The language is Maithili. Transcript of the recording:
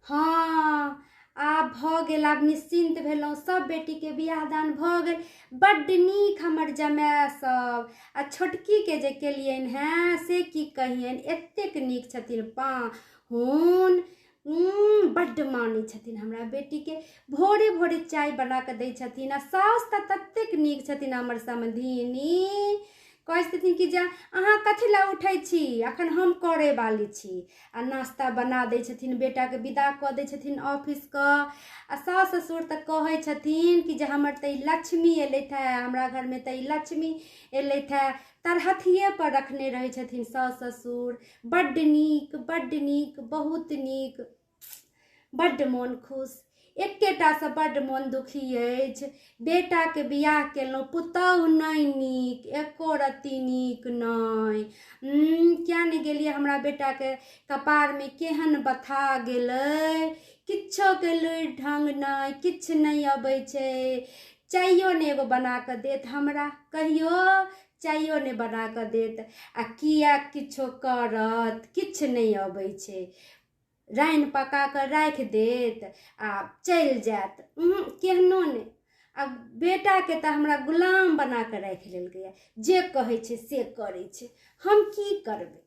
हँ, आब भऽ गेल, आब निश्चिन्त भेलहुँ। सभ बेटीके बियाह दान भऽ गेल। बड्ड नीक हमर जमाय सभ। आ छोटकीके जे केलियनि हेँ से की कहियनि, एतेक नीक छथिन पाहुन, बड्ड मानै छथिन हमरा बेटीके। भोरे भोरे चाय बना कऽ दै छथिन। आ साउस तऽ ततेक नीक छथिन हमर समधिनी, कहै छथिन कि जे अहाँ कथी लए उठै छी, अखन हम करै वाली छी। आ नाश्ता बना दै छथिन, बेटाके विदा कऽ दै छथिन ऑफिसके। आ सास ससुर तऽ कहै छथिन कि जे हमर तऽ ई लक्ष्मी एलथि हेँ, हमरा घरमे तऽ ई लक्ष्मी एलथि हेँ। तरहथिए पर रखने रहै छथिन सास ससुर। बड्ड नीक, बड्ड नीक, बहुत नीक, बड्ड मोन खुश। एकेटासँ बड्ड मोन दुखी अछि, बेटाके बियाह केलहुँ, पुतहु नहि नीक, एको रत्ती नीक नहि। किया नहि गेलियै, हमरा बेटाके कपारमे केहन बथा गेलै, किछोके लुरि ढङ्ग नहि, किछु नहि अबै छै। चाइयो नहि एगो बना कऽ देत हमरा, कहियो चाइयो नहि बना कऽ देत। आ किया किछो करत, किछु नहि अबै छै। रान्हि पका कऽ राखि देत आ चलि जायत, केहनो नहि। आ बेटाके तऽ हमरा गुलाम बना कऽ राखि लेलकैए, जे कहै छै से करै छै। हम की करबै?